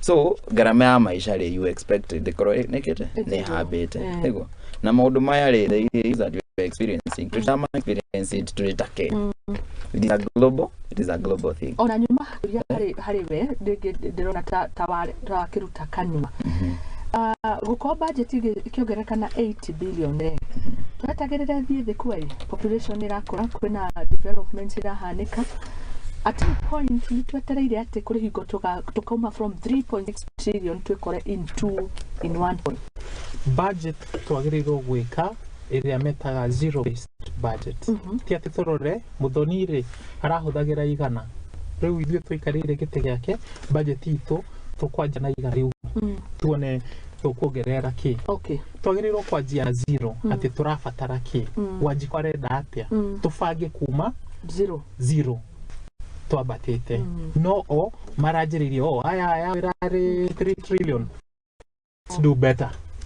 So ngarama ya maica rĩ, you expect ndĩkorwo nĩkĩte nĩ hambĩte. Nĩguo na maũndũ maya rĩ, the issues that you are experiencing, tũtama experience it tũrĩ ta Kenya. It is a global thing. Ona nyuma kũria harĩ we rĩngĩ ndĩrona ta wakĩruta kanua. Ah, gũkorwo budget ĩkĩongerereka na 80 billion rĩ, twetagĩrĩre thiĩ thĩ kweli? Population ĩrakũra, kwĩna development ĩrahanĩka. At any point nĩ twetereire atĩ kũrĩ hingo tũkauma from 3.6 trillion twĩkore in two in one point. Budget twagĩrĩirwo gwĩka ĩrĩa metaga zero based budget. Ti atĩ tũrore Mũthoni rĩ arahũthagĩra 100, rĩu ithuĩ tũikarĩire gĩtĩ gĩake, budget itũ tũkwanja na 100 rĩu, tuone tũkuongerera kĩ. Twagĩrĩirwo kwanjia na zero, atĩ tũrabatara kĩ, Wanjikũ arenda atĩa, tũbange kuma zero. Zero twambatĩte. No o maranjĩrĩirie o aya aya ĩrarĩ 3 trillion, let's do better.